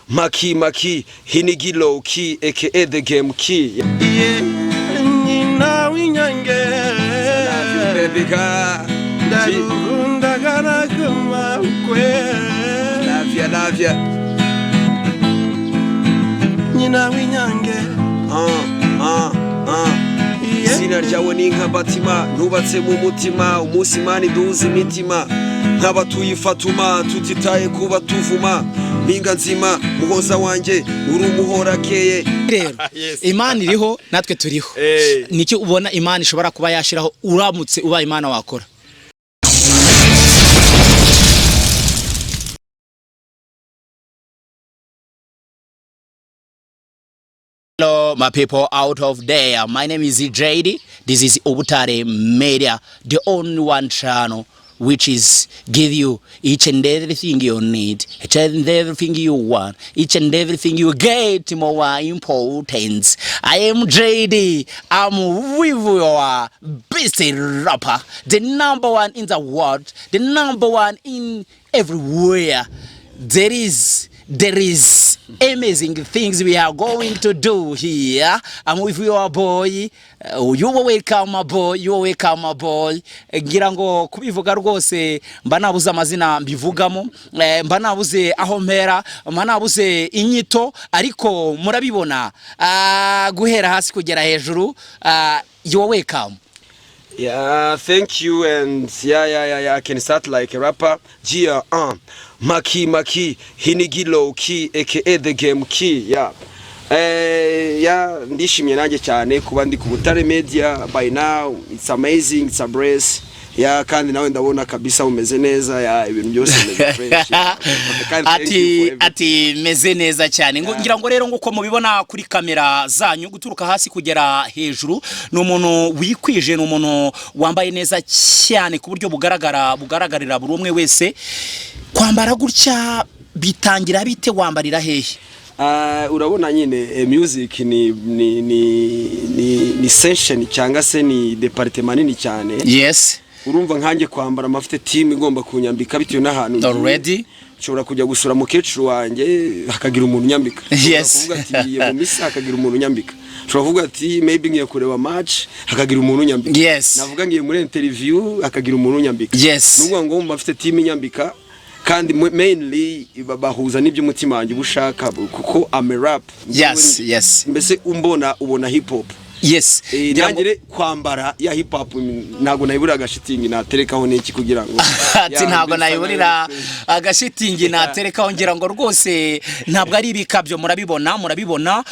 Maki Maki Hinigi Low Key, aka The Game Key. Yeah, nyina w'inyange. Love you, baby girl. Ndagukunda karakoma ukwe. Love ya, love ya. Nyina w'inyange. Izina ryawe ni nka batima nubatse mu mutima, umunsi Imana iduhuza imitima nk'abatuye Fatuma, tutitaye kuba tuvuma mpinga nzima. Muhoza wanjye, uri umuhorakeye. Rero Imana iriho, natwe turiho. Nicyo ubona Imana ishobora kuba yashiraho uramutse ubaye Imana wakora? Hello, my people out of there. My name is JD. This is Ubutare Media, the only one channel which is give you each and everything you need, each and everything you want, each and everything you get more importance. I am JD. I'm with your best rapper, the number one in the world, the number one in everywhere. There is amazing things we are going to do here. I'm with your boy. You are welcome, my boy. You are welcome, my boy. Ngira ngo kubivuga rwose mba nabuze amazina mbivugamo, mba nabuze aho mpera, mba nabuze inyito, ariko murabibona, guhera hasi kugera hejuru. You are welcome. Yeah, thank you, and yeah, I can start like a rapper. Gia, Maki Maki Hinigi Low Key, aka The Game Key. Yeah. Yeah, ndishimye nanjye cyane kuba ndi ku Butare Media by now. It's amazing, it's a bless. Yeah, kandi nawe ndabona kabisa umeze neza. Yeah, ibintu byose bimeze fresh. Yeah. Kandi thank you for Ati everything. Ati meze neza cyane. Ngo ngira ngo rero nguko mubibona kuri kamera zanyu, guturuka hasi kugera hejuru, ni umuntu wikwije, ni umuntu wambaye neza cyane ku buryo bugaragara, bugaragarira buri umwe wese. Kwambara gutya bitangira bite? Wambarira hehe? Urabona nyine, music ni session cyangwa se ni department nini cyane. Urumva nkanjye kwambara amafite team igomba kunyambika bitewe n'ahantu ngiye. Already. Nshobora kujya gusura mukecuru wanjye, hakagira umuntu unyambika. Nshobora kuvuga ati ngiye mu misa, hakagira umuntu unyambika. Nshobora kuvuga ati maybe ngiye kureba match, hakagira umuntu unyambika. Navuga ngiye muri interview, hakagira umuntu unyambika. Ni ukuvuga ngo mba mfite team inyambika, kandi mainly bahuza n'iby'umutima wanjye uba ushaka, kuko I'm a rap. Mbese umbona ubona hip hop. Ngira ngo- Nanjye kwambara ya hip hop ntabwo nayiburira agashitingi naterekaho n'iki kugira ngo Ati Ya, ntabwo mbese nayiburira nayo- agashitingi naterekaho. Ngira ngo rwose ntabwo ari ibikabyo, murabibona, murabibona.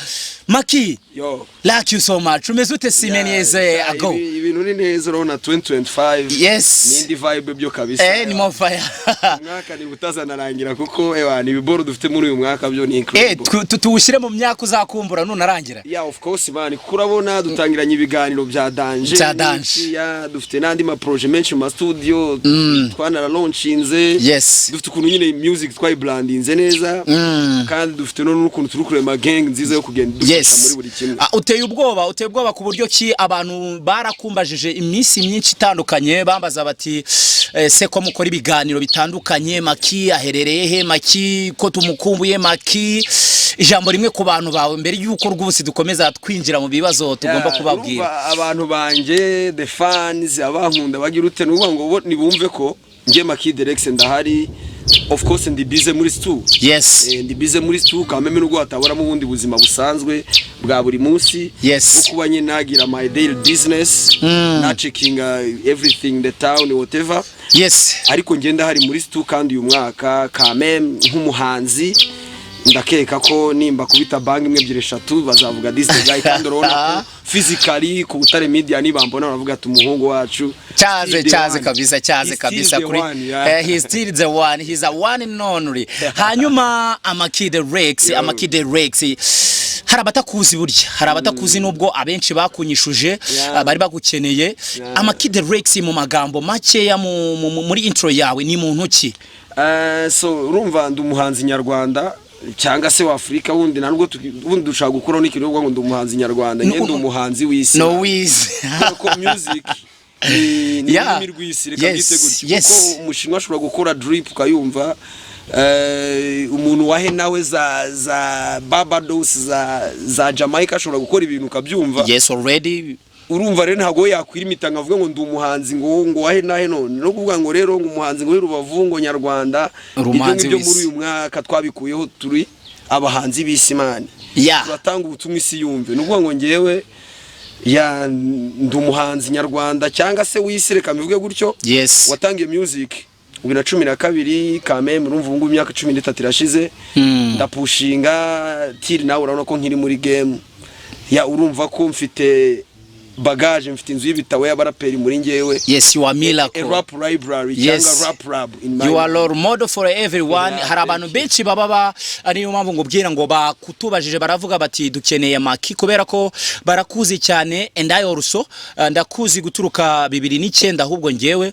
Maki, Yo. like you so much. Umeze ute? Simeni Yeah, years ago. Ibintu ni neza, urabona 2025 n'indi vibe byo kabisa. Ni more fire. Umwaka ni utazanarangira, kuko ewa ni ibiboro dufite muri uyu mwaka byo ni incredible. Tuwushyire mu myaka uzakumbura nunarangira. Yeah, of course, man, kuko urabona dutangiranye ibiganiro bya danger. Bya danger. Yeah, dufite n'andi ma projet menshi mu ma studio twanaralaunchinze. Dufite ukuntu nyine music twayibrandinze neza, kandi dufite n'ukuntu turi kurema gang nziza yo kugenda idufasha muri buri kimwe. Ah, uteye ubwoba, uteye ubwoba ku buryo ki abantu barakumbajije iminsi myinshi itandukanye, bambaza bati se ko mukora ibiganiro bitandukanye, Maki aherereye he? Maki ko tumukumbuye? Maki, ijambo rimwe ku bantu bawe mbere y'uko rwose dukomeza twinjira mu bibazo tugomba Yeah, kubabwira. urumva abantu banje, the fans, abankunda bagira ute, nuvuga ngo bo nibumve ko njye Maki Derex ndahari. Of course ndi busy muri stu. Ndi busy muri stu kameme, nubwo hataboramo ubundi buzima busanzwe bwa buri munsi bwo kuba nyine nagira my daily business, na checking everything in the town, whatever. Ariko ngenda hari muri stu, kandi uyu mwaka kameme nk'umuhanzi ndakeka ko nimba kubita banki imwe, ebyiri, eshatu, bazavuga "This the guy." Kandi urabona ko physically ku Butare Media nibambona baravuga ati "Umuhungu wacu Cyaze. still the Cyaze. one." Kabisa, cyaze. He's still Kabisa the kuri one, yeah. He's still the one, he's a one and only. Hanyuma Amaki the Rex. Yo. Amaki the Rex, hari abatakuzi burya, hari abatakuzi nubwo abenshi bakunyishuje, bari bagukeneye. Amaki the Rex mu magambo makeya, muri intro yawe, ni muntu ki? So urumva ndi umuhanzi nyarwanda cyangwa se wa Afurika wundi, ntabwo wundi dushaka gukuraho n'ikintu ngo ndi umuhanzi nyarwanda. Njye ndi umuhanzi w'isi. No wiz. Kubera ko music ni ururimi rw'isi, reka mbyite gutyo, kuko umushinwa ashobora gukora drip ukayumva. Umuntu wahe nawe za Barbados, za Jamaica ashobora gukora ibintu ukabyumva. Yes, already. Urumva rero ntabwo we yakwirimita ngo avuge ngo ndi umuhanzi ngo wahe nahe. None no kuvuga ngo rero ngo umuhanzi ngo w'i Rubavu, ngo nyarwanda, Uri ibyo umuhanzi ngibyo w'isi. Muri uyu mwaka twabikuyeho, turi abahanzi b'isi, man. Turatanga ubutumwa isi yumve. Ni ukuvuga ngo ngewe ya ndi umuhanzi nyarwanda cyangwa se w'isi, reka mbivuge gutyo, watangiye music 2012 kameme. Urumva ubu ngubu imyaka 13 irashize. Ndapushinga till nawe, urabona ko nkiri muri game ya, urumva ko mfite bagage, mfite inzu y'ibitabo y'abaraperi muri ngewe. Yes, you are miracle. A rap library cyangwa rap lab in my You are role model for everyone. Yeah, Hari abantu thank you. benshi baba ba ariyo mpamvu ngubwira ngo bakutubajije, baravuga bati dukeneye Maki kubera ko barakuzi cyane. And I also ndakuzi guturuka 2009, ahubwo ngewe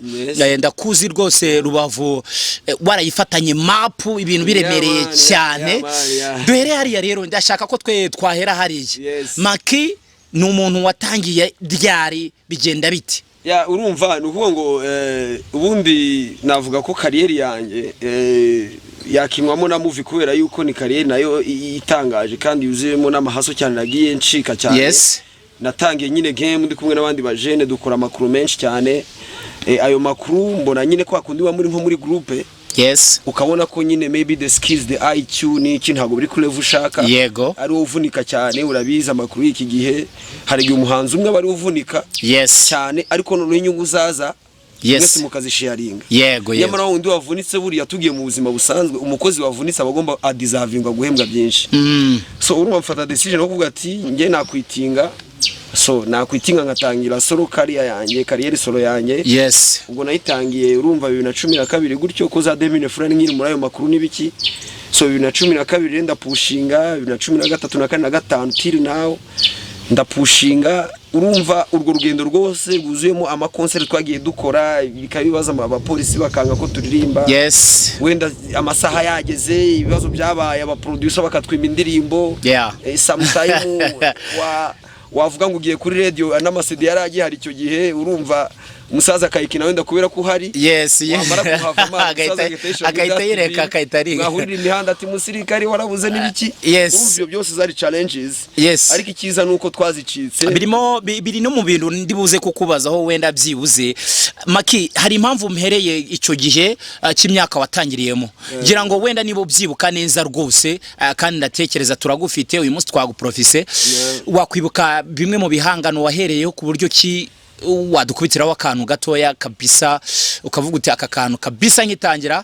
ndakuzi rwose. Rubavu warayifatanye map, ibintu biremereye Yeah, man, yeah, cyane. yeah, man, yeah. Duhere hariya rero, ndashaka ko twe twahera hariya. Maki ni umuntu watangiye ryari, bigenda bite? Ya, urumva ni ukuvuga ngo ubundi navuga ko carrière yanjye yakinwamo na movie, kubera yuko ni carrière nayo itangaje kandi yuzuyemo n'amahaso cyane, nagiye ncika cyane. Natangiye nyine game ndi kumwe n'abandi bajene, dukora amakuru menshi cyane. Ayo makuru mbona nyine kwa kundi uba muri nko muri groupe, ukabona ko nyine maybe the skills, the IQ n'iki ntabwo biri kuri level ushaka, ari wowe uvunika cyane. Urabizi amakuru y'iki gihe, hari igihe umuhanzi umwe aba ari we uvunika cyane, ariko noneho inyungu zaza mwese mukazisharinga. yego yego Nyamara wundi wavunitse, buriya tugiye mu buzima busanzwe, umukozi wavunitse aba agomba adeservinga guhembwa byinshi. So urumva mfata decision yo kuvuga ati njye nakwitinga, so nakwitinga nkatangira solo career yanjye, carrière solo yanjye. Ubwo nayitangiye, urumva, 2012 gutyo, ko za 2009 nkiri muri ayo makuru n'ibiki. So 2012 rero ndapushinga, 2013 na kane na gatanu till now ndapushinga. Urumva urwo rugendo rwose rwuzuyemo amakonseri twagiye dukora, bikaba ibibazo, abapolisi bakanga ko turirimba, wenda amasaha yageze, ibibazo byabaye, abaproducer bakatwima indirimbo. Sometime wavuga ngo ugiye kuri radio, n'amasedi yari agihari icyo gihe, urumva umusaza akayikina wenda kubera ko uhari. Wamara kuhava, amazi, umusaza agahita yishora muri Agahita yireka, dustbin, agahita ariga. Mwahurira imihanda ati musirikari warabuze n'ibiki. Urumva ibyo byose zari challenges, ariko icyiza ni uko twazicitse. Birimo biri no mu bintu ndi buze kukubazaho wenda byibuze. Maki, hari impamvu mpereye icyo gihe cy'imyaka watangiriyemo, ngira ngo wenda niba ubyibuka neza rwose, kandi ndatekereza turagufite uyu munsi, twaguprofise, wakwibuka bimwe mu bihangano wahereyeho, ku buryo ki wadukubitiraho akantu gatoya kabisa, ukavuga uti aka kantu kabisa nkitangira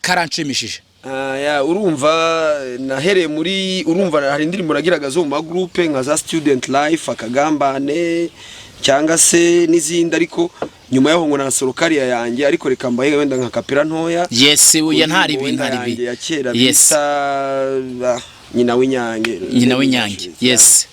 karanshimishije? Ah, ya, urumva nahereye muri, urumva hari indirimbo nagiraga zo mu magroupe nka za Student Life, Akagambane cyangwa se n'izindi, ariko nyuma yaho ngo na solo career yanjye. Ariko reka mbahe wenda nka kapera ntoya. Yes, uya ntari Indirimbo ibi wenda ntari yanjye ibi ya kera bita Nyina w'Inyange. Nyina w'Inyange, yes.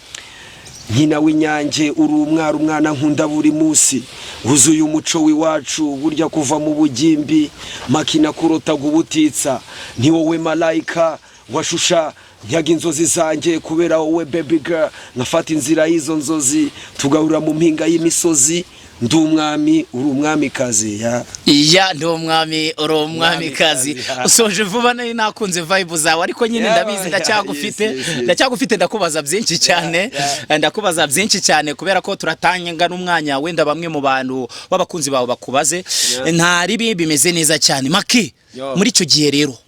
Nyina w'Inyange, uri umwari, umwana nkunda buri munsi, wuzuye umuco w'iwacu, burya kuva mu bugimbi makina kurotaga ubutitsa. Ni wowe malayika washusha nyaga inzozi zanjye, kubera wowe baby girl nkafata inzira y'izo nzozi, tugahurira mu mpinga y'imisozi. Ndi umwami, uri umwamikazi ya. Iya, ndi umwami, uri umwamikazi. Umwamikazi. Usoje vuba, nari nakunze vibe zawe, ariko nyine ndabizi ndacyagufite. Ndacyagufite, ndakubaza byinshi cyane. Ndakubaza byinshi cyane kubera ko turatanga n'umwanya wenda bamwe mu bantu b'abakunzi bawe bakubaze. Nta ribi, bimeze neza cyane, Maki. Yo. Muri icyo gihe rero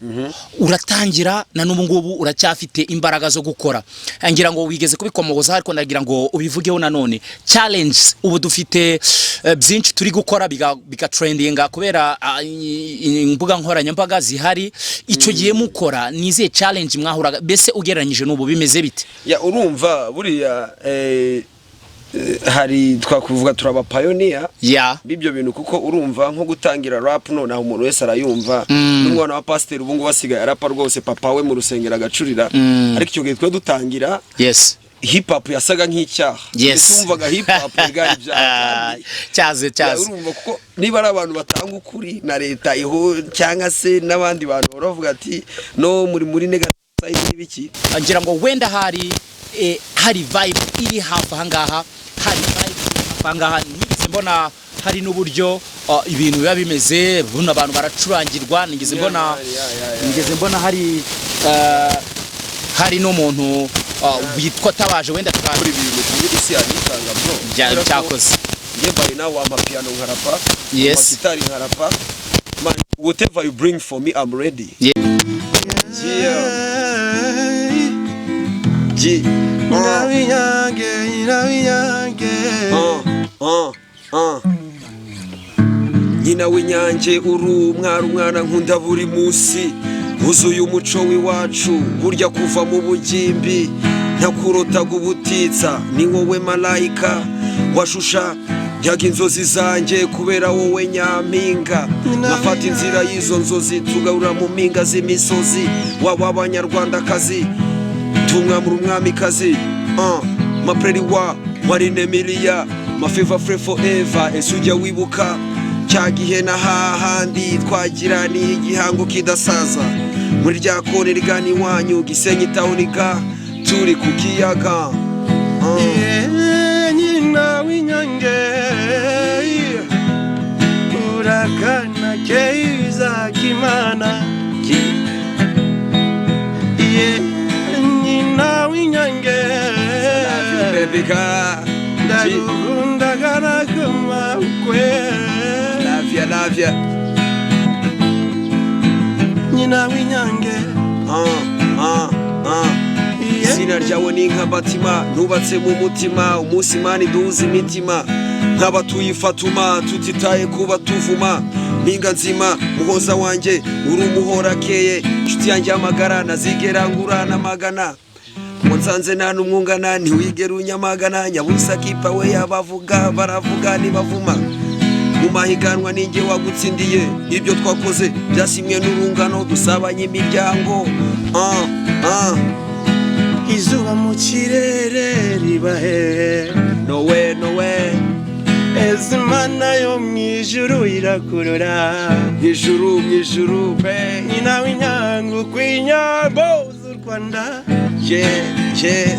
uratangira, na n'ubu ngubu uracyafite imbaraga zo gukora. Ngira ngo wigeze kubikomoza, ariko ndagira ngo ubivugeho nanone. Challenge ubu dufite byinshi turi gukora biga trendinga kubera imbuga nkoranyambaga zihari. Icyo gihe mukora, ni izihe challenge mwahuraga mbese ugereranyije n'ubu, bimeze bite? Ya, urumva buriya hari twakuvuga turaba pioneer b'ibyo bintu, kuko urumva nko gutangira rap nonaha umuntu wese arayumva, n'umwana wa pasiteri ubu ngubu asigaye arapa rwose, papa we mu rusengero agacurira. Ariko icyo gihe twe dutangira, hip hop yasaga nk'icyaha. Ndetse wumvaga hip hop bwari ibyaha. Cyaze Ya, cyaze. Urumva kuko niba ari abantu batanga ukuri na leta iho cyangwa se n'abandi bantu bahora bavuga ati no muri negative side n'ibiki. Ngira ngo wenda hari hari vibe iri hafi ahangaha, hari vibe iri hafi ahangaha nigeze mbona. Hari n'uburyo ibintu biba bimeze buno, abantu baracurangirwa. Nigeze mbona nigeze mbona hari n'umuntu witwa Tabaje wenda Kuri ibintu kuri isi yanitanga, bro. Kubera ko Cyakoze. Njye by now wampa piano nkarapa, wampa gitari nkarapa. Man, whatever you bring for me, I'm ready. Yeah. G. Nyina w'inyange, nyina w'inyange. Nyina w'inyange, uri umwari, umwana nkunda buri munsi, wuzuye umuco w'iwacu. Burya kuva mu bugimbi ntakurotaga ubutitsa, ni wowe malayika washusha njyaga inzozi zanjye. Kubera wowe nyampinga, nkafata inzira y'izo nzozi, tugarura mu mpinga z'imisozi waba abanyarwandakazi, tumwamura umwamikazi. Mapreri wa Marine Emilia, my favorite forever. Ese ujya wibuka cya gihe na hahandi twagiraniye igihango kidasaza, muri rya kone rigana iwanyu Gisenyi town, ga turi ku kiyaga? Yeah, nyina w'inyange, urakana keza k'Imana. Yeah, nyina w'inyange. Baby girl. Ndagukunda nakoma ukwe. Love ya, love ya. Nyina w'inyange. Izina ryawe ni nka batima nubatse mu mutima. Umunsi Imana iduhuza imitima nk'abatuye Fatuma, tutitaye kuba tuvuma mpinga nzima. Muhoza wanjye, uri umuhorakeye, inshuti yanjye y'amagara, nazigera ngurana amagana ngo nsanze nta n'umwungana. Ntiwigera unyamagana, nyabusa kipa we. Yabavuga baravuga ntibavuma, mu mahiganwa ninjye wagutsindiye. Ibyo twakoze byasimwe n'urungano, dusabanye imiryango. Izuba mu kirere ribahe? Nowe, nowe. Ese Imana yo mu ijuru irakurora? Mwijuru, mwijuru pe. Nyina w'inyange, ukwinyambo z'u Rwanda. Yeah.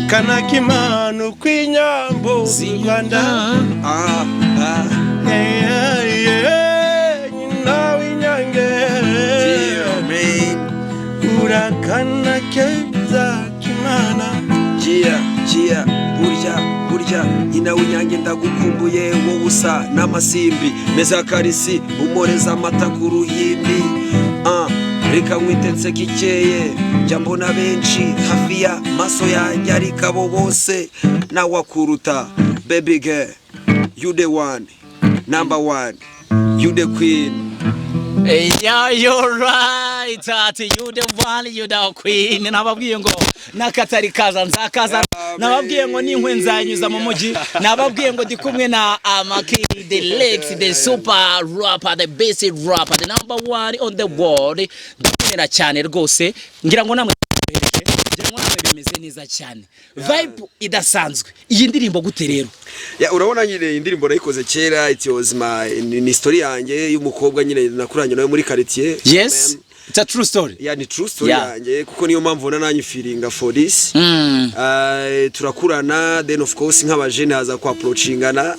Kanakimana, ukwinyambo z'u Rwanda. Yeah, nyina w'inyange. Yeah, man. Urakana keza k'Imana. Yeah, burya burya nyina w'inyange, ndagukumbuye, wowe usa n'amasimbi meza karisi umoreza amata ku ruhimbi. Reka nkwite nseka ikeye. Njya mbona benshi hafi ya maso yanjye, ariko abo bose nawakuruta. Baby girl, you the one, number one, you the queen. Yeah, you're right. Ati you the one, you the queen. Nababwiye ngo nakatari kaza nzakaza. Nababwiye ngo n'inkwe nzanyuza mu mujyi. Nababwiye ngo ndi kumwe na Amaki the Lex, the super rapper, the best rapper, the number one on the world. Ndakomera cyane rwose. Ngira ngo namwe, ngira ngo namwe bimeze neza cyane. Vibe idasanzwe. Iyi ndirimbo gute rero? Ya, urabona nyine indirimbo nayikoze kera. It was my ni story yanjye y'umukobwa nyine nakuranye nawe muri quartier. Yes. It's a true story. Yeah, ni true story yanjye, kuko niyo mpamvu ubona nanjye feeling for this. Turakurana, then of course nk'abajene haza ku approachingana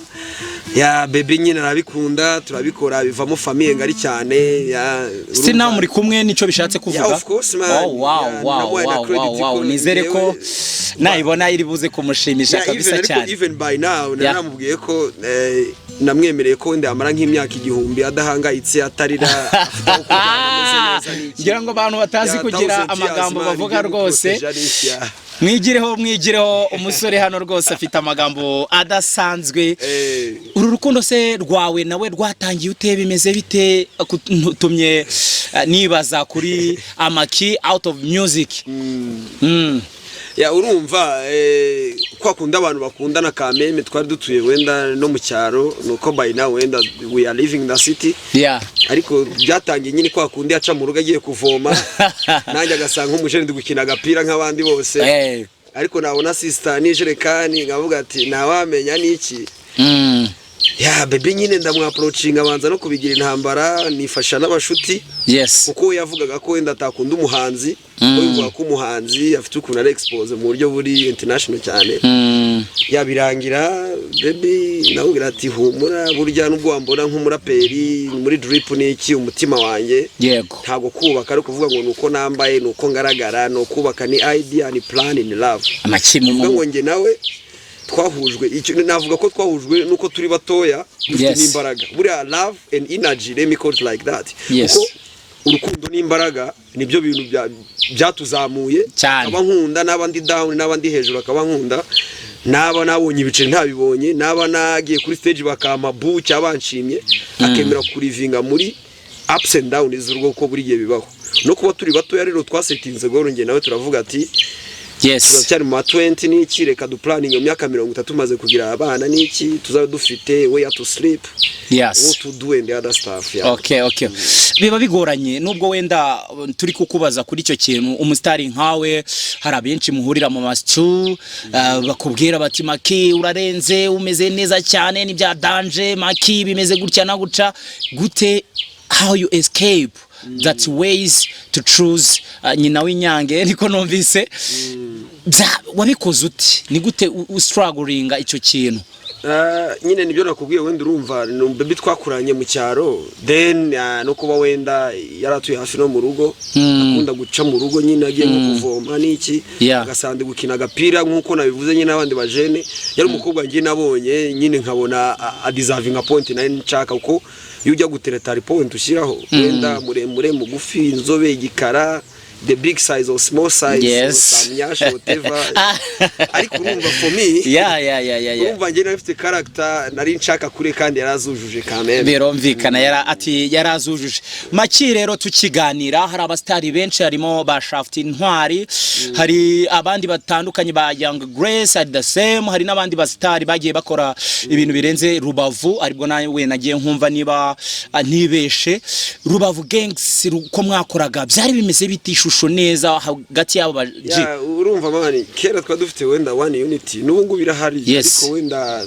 ya baby nyine, arabikunda, turabikora, bivamo famille ngari cyane ya. Still now muri kumwe, nico bishatse kuvuga? Yeah, of course, man. Oh wow. Yeah, Wow. namuhaye na Wow. credit Wow. ko Nizere ko nayibona iri buze kumushimisha Yeah, kabisa even, ariko cyane. Even by now namubwiye ko namwemereye ko wenda yamara nk'imyaka 1000 adahangayitse, atarira, afite aho kuryama, ameze neza n'iki. Ngira ngo abantu batazi Yeah, kugira 1000 years, amagambo man, bavuga igiye rwose. guproteja n'iki, yeah. Mwigireho, mwigireho umusore hano rwose afite amagambo adasanzwe. Uru rukundo se rwawe nawe rwatangiye ute? Bimeze bite? Tumye nibaza kuri Amaki out of music. Ya, urumva kwa kundi abantu bakundana kameme, twari dutuye wenda no mu cyaro, nuko by now wenda we are living in the city. Ariko byatangiye nyine kwa kundi aca mu rugo agiye kuvoma, nanjye agasanga nk'umujene ndi gukina agapira nk'abandi bose, ariko nabona sister n'ijerekani nkavuga ati ntawamenya n'iki. Ya baby nyine ndamwapproachinga, abanza no kubigira intambara, nifasha n'abashuti, kuko we yavugaga ko wenda atakunda umuhanzi, ko yumvaga ko umuhanzi afite ukuntu ari expose mu buryo buri international cyane. Yabirangira baby namubwira ati: "Humura, burya nubwo wambona nk'umuraperi muri drip n'iki, umutima wanjye ntabwo kubaka ari ukuvuga ngo ni uko nambaye, ni uko ngaragara, ni ukubaka, ni idea, ni plan, ni love." Amakimu. Kuvuga ngo njye nawe twahujwe icyo, navuga ko twahujwe nuko turi batoya, dufite n'imbaraga. Buriya love and energy, let me call it like that, kuko urukundo n'imbaraga nibyo bintu byatuzamuye. Akaba nkunda naba ndi down, naba ndi hejuru akaba nkunda, naba nabonye ibiceri ntabibonye, naba nagiye kuri stage bakampa bu cyangwa banshimye, akemera kurivinga muri ups and downs z'urugo, kuko buri gihe bibaho. No kuba turi batoya rero, twasetinze goal njye nawe, turavuga ati turacyari mu ma 20 n'iki, reka duplaninge mu myaka 30 tumaze kugira abana n'iki, tuzabe dufite where to sleep, what to do and the other stuff, yeah. Okay, biba bigoranye nubwo wenda turi kukubaza kuri icyo kintu. Umusitari nkawe, hari abenshi muhurira mu masitu, bakubwira bati: "Maki, urarenze, umeze neza cyane, ni bya danger, Maki bimeze gutya na guca gute." How you escape that ways to choose nyina w'inyange? Niko numvise. Wabikoze ute? Ni gute ustrugglinga icyo kintu? Nyine nibyo nakubwiye, wenda urumva ni baby twakuranye mu cyaro, then no kuba wenda yaratuye hafi no mu rugo, akunda guca mu rugo nyine agiye nko kuvoma n'iki, agasanga gukina agapira nk'uko nabivuze nyine n'abandi bajene. Yari umukobwa njye nabonye nyine nkabona adeservinga point nari nshaka, kuko iyo ujya gutereta hari point ushyiraho, wenda muremure, mugufi, inzobe, igikara, the big size or small size or some nyash, whatever. Ariko urumva, for me, urumva njye nari mfite character nari nshaka kure, kandi yarazujuje kameme. Birumvikana, yara ati yarazujuje. Maki, rero tukiganira, hari abasitari benshi, harimo ba Shaft Intwari, hari abandi batandukanye ba Young Grace, hari the same, hari n'abandi basitari bagiye bakora ibintu birenze Rubavu, aribwo nawe nagiye nkumva niba ntibeshe Rubavu Gangs, ko mwakoraga byari bimeze bite, ishusho neza hagati y'abo ba G? Ya, urumva man, kera twari dufite wenda one unity, n'ubu ngubu irahari, ariko wenda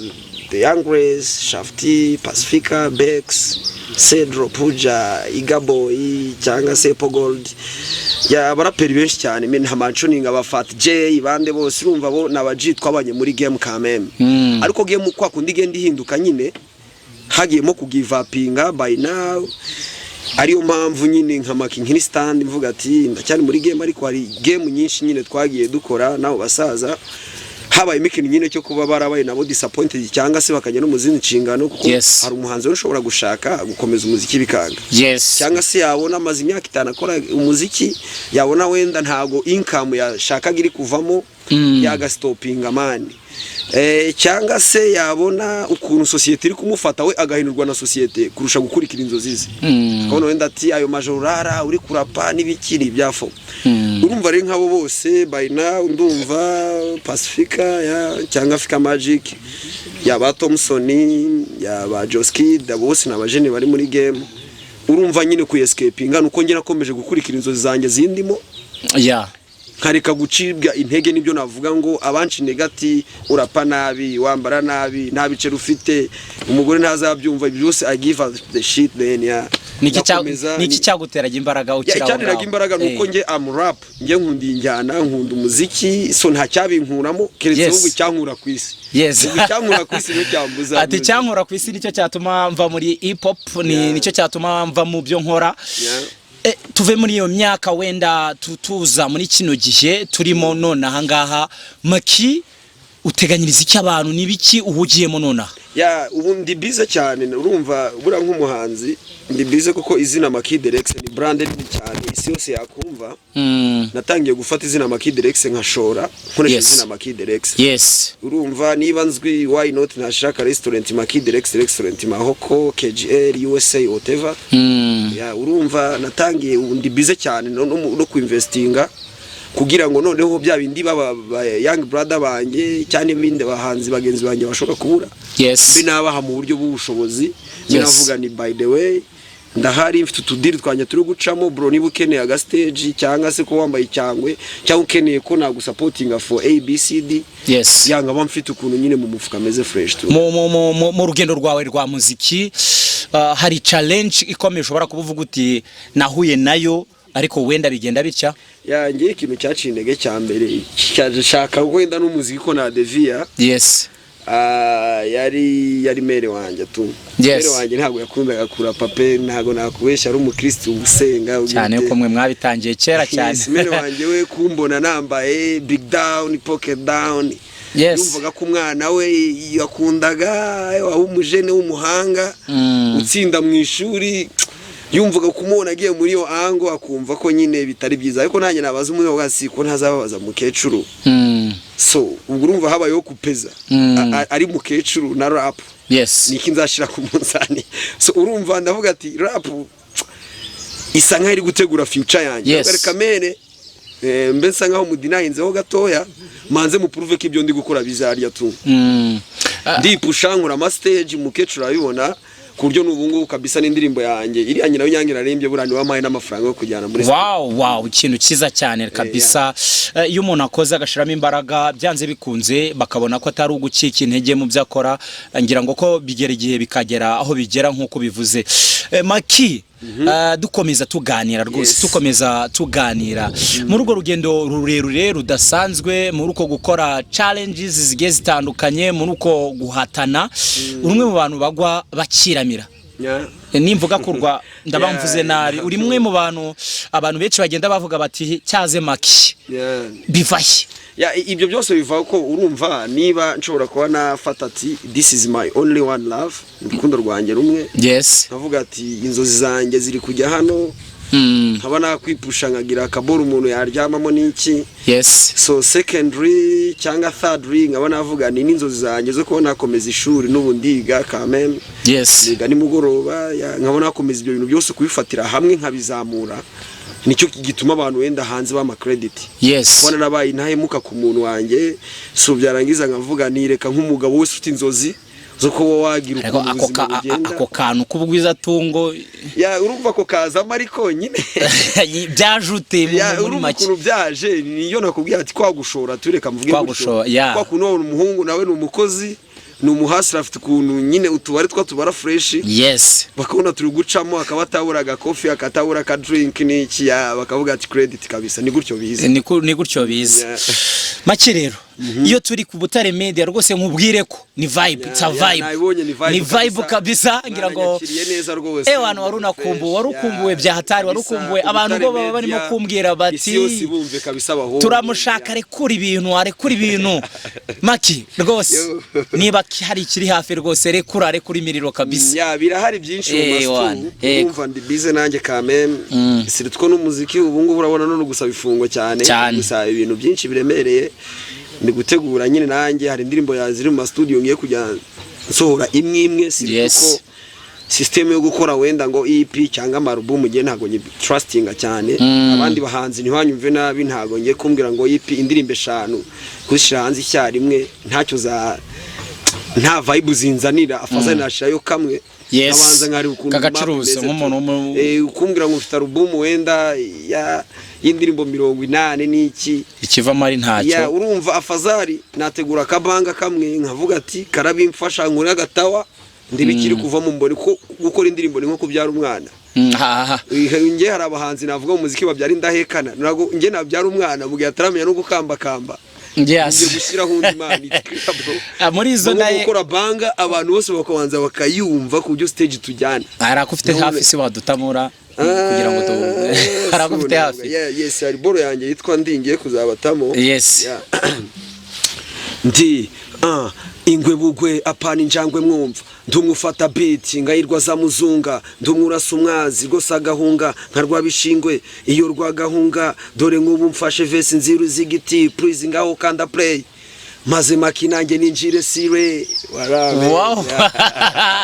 the Young Grace, Shafty, Pacifica, Bex, Cedro, Puja, Igaboy cyangwa se Gold, ya abaraperi benshi cyane, men nta aba Fat J, bande bose, urumva bo ni G twabanye muri game kameme. Ariko game kwa kundi igenda ihinduka nyine, hagiyemo kugivapinga by now, ariyo mpamvu nyine nka Maki nkiri stand mvuga ati ndacyari muri game, ariko hari game nyinshi nyine twagiye dukora n'abo basaza, habayemo ikintu nyine cyo kuba barabaye nabo disappointed cyangwa se bakajya no mu zindi nshingano, kuko hari umuhanzi wari ushobora gushaka gukomeza umuziki bikanga, cyangwa se yabona amaze imyaka 5 akora umuziki, yabona wenda ntago income yashakaga iri kuvamo, yagastopinga man, cyangwa se yabona ukuntu sosiyete iri kumufata, we agahindurwa na sosiyete kurusha gukurikira inzozi ze, akabona wenda ati ayo majoro urara uri kurapa n'ibiki ni ibyafo. Urumva rero nk'abo bose by now, ndumva Pacifica ya, cyangwa Africa Magic, yaba Thompson, yaba Joskid, abo bose ni abajene bari muri game. Urumva nyine ku escapinga nuko njye nakomeje gukurikira inzozi zanjye zindimo, nkareka gucibwa intege nibyo navuga ngo abanci negati, urapa nabi, wambara nabi, nta biceri ufite, umugore ntazabyumva, ibyo byose I give up the shit then, yeah. Ndakomeza. Niki cyaguteraga imbaraga Ya, ukiri aho icyanteraga ngaho? imbaraga ni uko njye am rap, njye nkunda injyana, nkunda umuziki, so nta cyabinkuramo keretse ahubwo icyankura ku isi. Ubwo icyankura ku isi nicyo cyambuza. Ati icyankura ku isi nicyo cyatuma mva muri hip hop, ni nicyo cyatuma mva mu byo nkora. Tuve muri iyo myaka, wenda tuza muri kino gihe turimo none aha ngaha. Maki, uteganyiriza iki abantu? Ni biki uhugiyemo nonaha? Ya, ubu ndi busy cyane. Urumva buriya nk'umuhanzi ndi busy, kuko izina Maki Derex ni brand nini cyane, isi yose yakumva. Natangiye gufata izina Maki Derex nkashora nkoresha izina Maki Derex. Urumva niba nzwi, why not ntashaka restaurant Maki Derex restaurant, Mahoko, KGL, USA, whatever. Ya, urumva natangiye, ubu ndi busy cyane no kuinvestinga kugira ngo noneho bya bindi baba young brother banjye cyane ibindi bahanzi bagenzi banjye bashobora kubura, mbe nabaha mu buryo bw'ubushobozi, mbe navuga ni by the way. Ndahari, mfite utudiri twanjye turi gucamo, bro. Niba ukeneye aga stage, cyangwa se ko wambaye icyangwe, cyangwa ukeneye ko nagusapotinga for ABCD, yanga mba mfite ukuntu nyine mu mufuka ameze fresh tu. Mu rugendo rwawe rwa muziki, hari challenge ikomeye ushobora kuba uvuga uti nahuye nayo, ariko wenda bigenda bitya? Yanjye ikintu cyaciye intege cya mbere, shaka wenda n'umuziki ko na devia, yari mère wanjye tu. Mère wanjye ntabwo yakundaga kurapa pe, ntabwo nakubeshya, ari umukristo usenga. Cyane ko mwe mwabitangiye kera cyane. Yes, mère wanjye we kumbona nambaye big down, pocket down, yumvaga ko umwana we yakundaga waba umujene w'umuhanga, utsinda mu ishuri, yumvaga kumubona agiye muri iyo ango, akumva ko nyine bitari byiza. Ariko nanjye nabaza umwe wa si ko ntazababaza mukecuru. So ubwo urumva habayeho kupeza, ari mukecuru na rap, niki nzashira ku munzani? So urumva ndavuga ati rap isa nkaho iri gutegura future yanjye. Reka mère, mbe nsa nkaho mudinahinzeho gatoya, manze muprove ko ibyo ndi gukora bizarya tu. Ndipusha, nkora ama stage, umukecuru arabibona, ku buryo n'ubu ngubu kabisa n'indirimbo yanjye iriya nyina w'inyange narembye, buriya niwe wampaye n'amafaranga yo kujyana muri Wow, ikintu cyiza cyane kabisa. Iyo umuntu akoze agashiramo imbaraga, byanze bikunze bakabona ko atari ugucika intege mu byo akora. Ngira ngo ko bigera igihe bikagera aho bigera nk'uko bivuze. Maki, dukomeza tuganira rwose, tukomeza tuganira muri urwo rugendo rurerure rudasanzwe, muri uko gukora challenges zigiye zitandukanye, muri uko guhatana, uri umwe mu bantu bagwa bakiramira. Nimvuga kurwa ndaba mvuze nabi. Uri umwe mu bantu abantu benshi bagenda bavuga bati cyaze Maki, bivahe? Ya, ibyo byose biva ko urumva niba nshobora kuba nafata ati this is my only one love, urukundo rwanjye rumwe, nkavuga ati inzozi zanjye ziri kujya hano, nkaba nakwipusha nkagira akaboro umuntu yaryamamo n'iki. So secondary cyangwa thirdly, nkaba navuga ni n'inzozi zanjye zo kuba nakomeza ishuri, n'ubu ndiga kameme, niga nimugoroba, nkaba nakomeza ibyo bintu byose kubifatira hamwe nkabizamura. Nicyo gituma abantu wenda hanze bama credit, kubona nabaye intahemuka ku muntu wanjye. So byarangiza nkavuga nireka nk'umugabo wese ufite inzozi zo kuba wagira Ariko ukuntu ako ubuzima bugenda. Ako kantu k'ubugwizatungo. Ya, urumva ko kazamo, ariko nyine byajute ya muri urumva make. ukuntu byaje, niyo nakubwiye ati kwagushora, tureka mvuge Kwagushora, ya. Kwa kuntu wabona umuhungu nawe ni umukozi, ni umuhasira, afite ukuntu nyine utubari two tubara fresh, bakabona turi gucamo, akaba atabura agakofi, akatabura aka drink n'iki, ya, bakavuga ati credit kabisa. Ni gutyo biza. Ni gutyo biza. Make rero, iyo turi ku Butare Media rwose nkubwire ko ni vibe, it's a vibe. Nabibonye, ni vibe. Ni vibe kabisa, ngira ngo Mwaranyakiriye neza rwose. Wantu wari unakumbuwe, wari ukumbuwe bya hatari, wari ukumbuwe. Abantu bo baba barimo kumbwira bati isi yose ibumve kabisa, abahungu. Turamushaka, arekura ibintu, arekura ibintu. Maki rwose, Yo. niba hari ikiri hafi rwose, rekura, rekura imiriro kabisa. Ya, birahari byinshi mu mastu. Wana, yego. Urumva ndi bize nanjye kameme, siritwo n'umuziki ubu ngubu urabona none gusaba ifungo cyane, Cyane. gusaba ibintu byinshi biremereye. Ndi gutegura nyine nanjye, hari indirimbo ya ziri mu ma studio ngiye kujya nsohora imwe imwe, si kuko system yo gukora wenda ngo EP cyangwa amarubumu ngiye ntabwo nyi trustinga cyane. Abandi bahanzi ntibanyumve nabi, ntabwo ngiye kumbwira ngo EP indirimbo 5 kuzishyira hanze icyarimwe, ntacyo za nta vibe zinzanira. Afazari nashirayo kamwe, nkabanza nkareba ukuntu Kagacuruza map imeze nk'umuntu tu. Kumbwira ngo ufite alubumu wenda ya y'indirimbo 80 n'iki, ikivamo ari ya ntacyo. Urumva afazari nategura akabanga kamwe, nkavuga ati karabimfasha, nkore agatawa ndibikiri kuvamo, mbone ko gukora indirimbo ni nko kubyara umwana. Ha, ha. Nge hari abahanzi navuga mu muziki babyara indahekana, ntabwo nge nabyara umwana mu gihe ataramenya no gukambakamba, ngiye gushyiraho undi man, it's clear, bro. Ah, muri izo Ni nko naye gukora banga, abantu bose bakabanza bakayumva ku buryo stage tujyana. Hari ako ufite hafi se wadutamura kugira ngo tu hari ako ufite hafi? Yeah, yes, hari boro yanjye yitwa ndi ngiye kuzabatamo. Yes. Yeah. Ndi ingwe bugwe, apana injangwe mwumva. Ndumwe ufata beat ngayirwa za muzunga, ndumwe urasa umwazi rwose agahunga nka rwabishingwe iyo rwagahunga. Dore nk'ubu mfashe verse nziru z'igiti, please ngaho kanda play. Maze Maki nanjye ninjire sire warabe. Wow.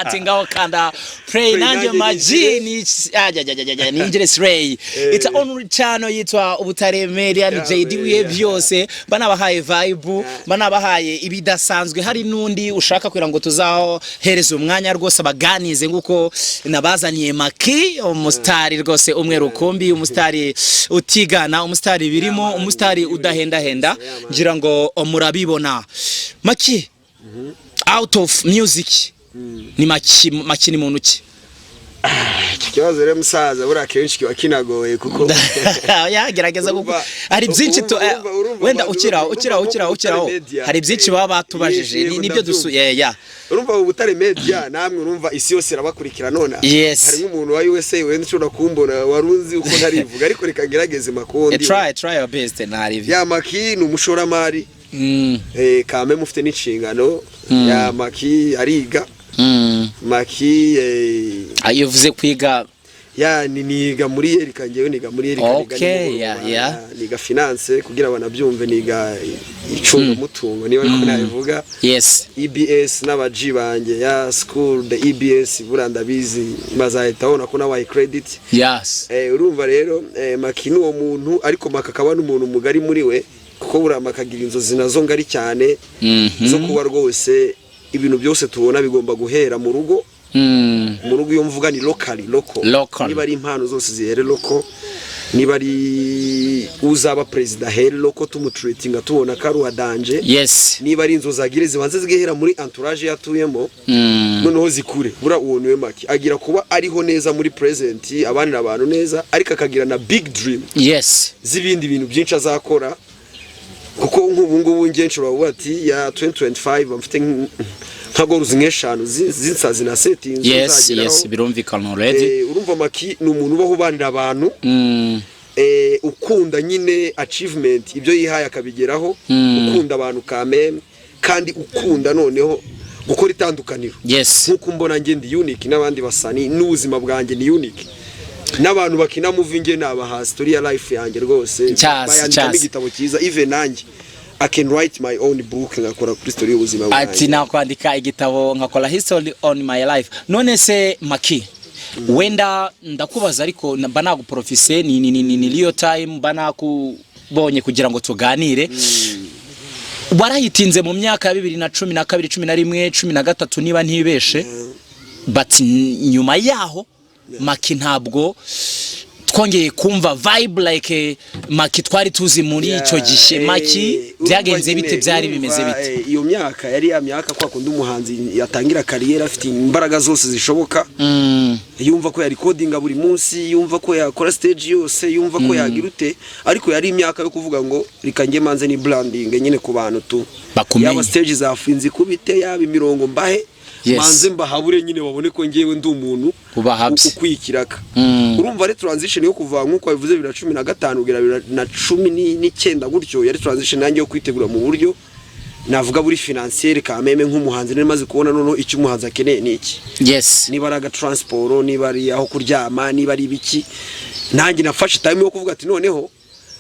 Ati ngaho kanda play. Play. Nanjye Nanjye maji ni ajajajajaj ninjire slay. It's on channel yitwa Ubutare Media, ni JD wiye byose. Banabahaye vibe, banabahaye ibidasanzwe. Hari nundi ushaka kugira ngo tuzahereze umwanya rwose abaganize, nguko nabazaniye Maki, umusitari rwose umwe rukumbi, umusitari utigana, umusitari birimo, umusitari udahendahenda. Ngira ngo murabibona. Maki out of music ni Maki. Maki ni muntu ki? Iki kibazo rero musaza, buriya kenshi kiba kinagoye kuko Yagerageza kuko hari byinshi wenda ukiraho ukiraho ukiraho ukiraho, hari byinshi baba batubajije, nibyo dusu yeah. Urumva Ubutare Media namwe, urumva isi yose irabakurikira none. Harimo umuntu wa USA wenda ushobora kumbona warunzi uko ntarivuga, ariko reka ngerageze makundi. Try, try your best, ntari Ya, Maki ni umushoramari, kame mufite n'inshingano. Ya, Maki ariga. Maki Iyo uvuze kwiga? Ya, ni niga muri Yerika, ngewe niga muri Yerika, niga nimugoroba, niga finance kugira banabyumve, niga icungamutungo niba ariko nabivuga. EBS n'abaji banjye ya school the EBS, buriya ndabizi bazahita babona ko nabaye credit. Urumva rero, Maki ni uwo muntu, ariko Maki akaba n'umuntu mugari muri we, kuko buriya Maki agira inzozi nazo ngari cyane zo kuba rwose ibintu byose tubona bigomba guhera mu rugo. Mu rugo iyo mvuga ni locally, local. Local. Niba ari impano zose zihere local, niba ari uzaba perezida here local, tumutreatinga tubona ko ari uwa danger. Niba ari inzu zagire zibanze zigahera muri entourage yatuyemo, noneho zikure. Buriya uwo niwe Maki. Agira kuba ariho neza muri present, abanira abantu neza, ariko akagira na big dream z'ibindi bintu byinshi azakora, kuko nk'ubu ngubu njye nshobora kuvuga ati ya 2025 mfite nka goals nk'eshanu z'insazi na settings nzageraho. Yes, birumvikana already. Urumva Maki ni umuntu ubaho ubanira abantu, ukunda nyine achievement, ibyo yihaye akabigeraho, ukunda abantu kameme, kandi ukunda noneho gukora itandukaniro. Nk'uko mbona njye ndi unique n'abandi basani, n'ubuzima bwanjye ni unique n'abantu bakina movie, njye nabaha story ya life yanjye rwose, bayandikamo igitabo cyiza. Even nanjye I can write my own book, ngakora kuri story y'ubuzima bwanjye. Ati nakwandika igitabo nkakora history on my life. None se Maki, wenda ndakubaza, ariko mba naguprofise, ni real time, mba nakubonye kugira ngo tuganire. Warahitinze mu myaka ya 2012, 11, 13 niba ntibeshe, but nyuma yaho Maki ntabwo twongeye kumva vibe like Maki twari tuzi muri icyo gihe. Maki Urumva byagenze nyine, bite? Byari urumva, bimeze bite? Iyo myaka yari ya myaka kwa kundi umuhanzi yatangira carrière afite imbaraga zose zishoboka, yumva ko yarecordinga buri munsi, yumva ko yakora stage yose, yumva ko yagira ute, ariko yari imyaka yo kuvuga ngo reka njye manze ni branding nyine ku bantu tu Bakumenye. Yaba stage zafinze ikubite, yaba imirongo mbahe, manze mbahabure nyine babone ko ngewe ndi umuntu Ubahabye. ukwiye ikiraka. Urumva ari transition yo kuva nk'uko wabivuze 2015 kugera 2019 gutyo, yari transition nanjye yo kwitegura mu buryo navuga buri financier kameme nk'umuhanzi. Nari maze kubona noneho icyo umuhanzi akeneye ni iki, niba ari agatransport, niba ari aho kuryama, niba ari ibiki. Nanjye nafashe time yo kuvuga ati noneho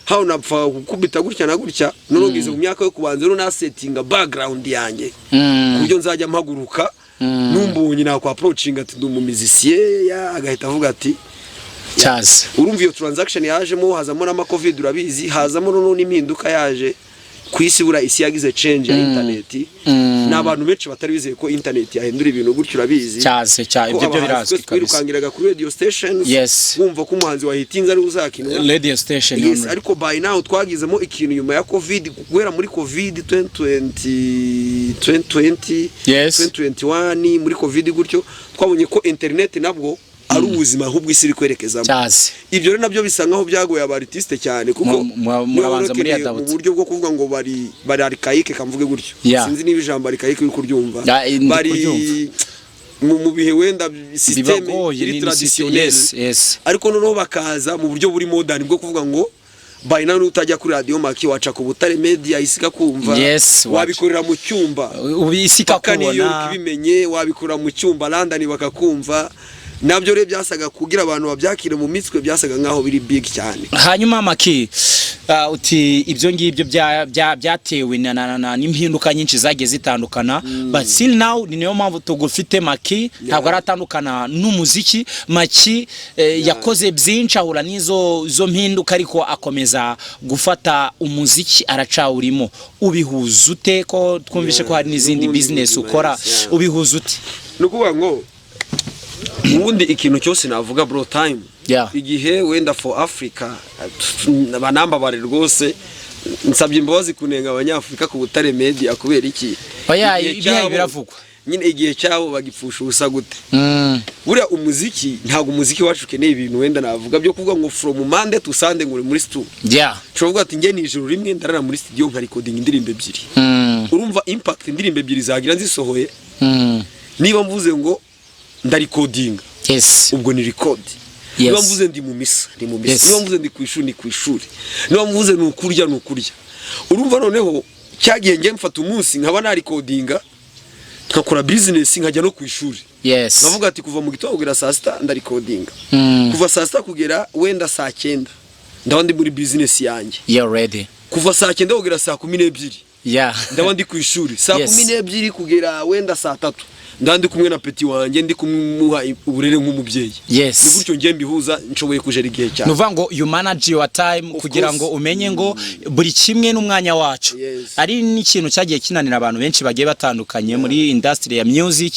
hano napfa gukubita gutya na gutya, noneho ngeze mu myaka yo kubanza rero nasettinga background yanjye ku buryo nzajya mpaguruka numbonye nakwa approaching ati ndi umumizisiye ya, agahita avuga ati Cyazi. Urumva iyo transaction yajemo, hazamo n'ama Covid urabizi, hazamo noneho n'impinduka yaje ku isi. Buriya isi yagize change ya internet, ni abantu benshi batari bizeye ko internet yahindura ibintu gutyo, urabizi. Cyazi cya Ko ibyo byo abahanzi birazwi twese kabisa. twirukangiraga kuri radio stations, wumva ko umuhanzi wahitinze ari uzakinwa Radio station. Yes, Only. ariko by now twagizemo ikintu nyuma ya Covid, guhera muri Covid 2020, 2020, 2021, muri Covid gutyo twabonye ko internet nabwo ari ubuzima ahubwo isi iri kwerekezamo. Cyazi. Ibyo rero nabyo bisa nkaho byagoye aba artiste cyane, kuko Murabanza muri niba adapt. mu buryo bwo kuvuga ngo bari archaïque, kamvuge gutyo. Sinzi niba ijambo archaïque uri kuryumva. Yeah, ndi Bari kuryumva. mu bihe wenda système Bibagoye iri traditionnel, ariko noneho bakaza mu buryo buri modern bwo kuvuga ngo by now utajya kuri radio Maki, waca ku Butare Media isi ikakumva. Wabikorera mu cyumba Ubu isi paka New York ikakubona. ibimenye, wabikorera mu cyumba London bakakumva. Nabyo rero byasaga kugira abantu babyakire mu mitwe, byasaga nkaho biri big cyane. Hanyuma Maki, uti ibyo ngibyo byatewe n'impinduka nyinshi zagiye zitandukana, but still now ni niyo mpamvu tugufite. Maki ntabwo aratandukana n'umuziki. Maki yakoze byinshi, ahura n'izo zo mpinduka, ariko akomeza gufata umuziki, aracawurimo. Ubihuza ute, ko twumvishe ko hari n'izindi N'ubundi business buzima, ukora? yes, yeah. Ubihuza ute? Ni ukuvuga ngo ubundi ikintu cyose navuga, bro, time, igihe wenda for Africa, banambabare rwose, nsabye imbabazi kunenga Abanyafurika ku Butare Media. Kubera iki? Oya, Igihe ibihe biravugwa. Nyine igihe cyabo bagipfusha ubusa gute? Buriya umuziki, ntabwo umuziki wacu ukeneye ibintu wenda navuga byo kuvuga ngo from Monday to Sunday ngo uri muri studio. Ushobora kuvuga ati: "Njye ni ijoro rimwe ndarara muri studio nka recording indirimbo ebyiri." Urumva impact indirimbo ebyiri zagira nzisohoye? Niba mvuze ngo ndarikodinga, ubwo ni record. Niba mvuze ndi mu misa, ndi mu misa. Niba mvuze ndi ku ishuri, ni ku ishuri. Niba mvuze ni ukurya, ni ukurya. Urumva noneho cyagiye njye mfata umunsi nkaba narikodinga, nkakora business, nkajya no ku ishuri. Nkavuga ati kuva mu gitondo kugera saa 6 ndarikodinga, kuva saa 6 kugera wenda saa 9 ndaba ndi muri business yanjye, You're ready. kuva saa 9 kugera saa 12 ndaba ndi ku ishuri, saa 12 kugera wenda saa 3 ndaba ndi kumwe na petit wanjye, ndi kumuha uburere nk'umubyeyi. Ni gutyo ngiye mbihuza, nshoboye kujera igihe Ni cyane. ukuvuga ngo you manage your time Of kugira course. ngo umenye ngo buri kimwe n'umwanya wacu. Ari n'ikintu cyagiye kinanira abantu benshi bagiye batandukanye muri industry ya music,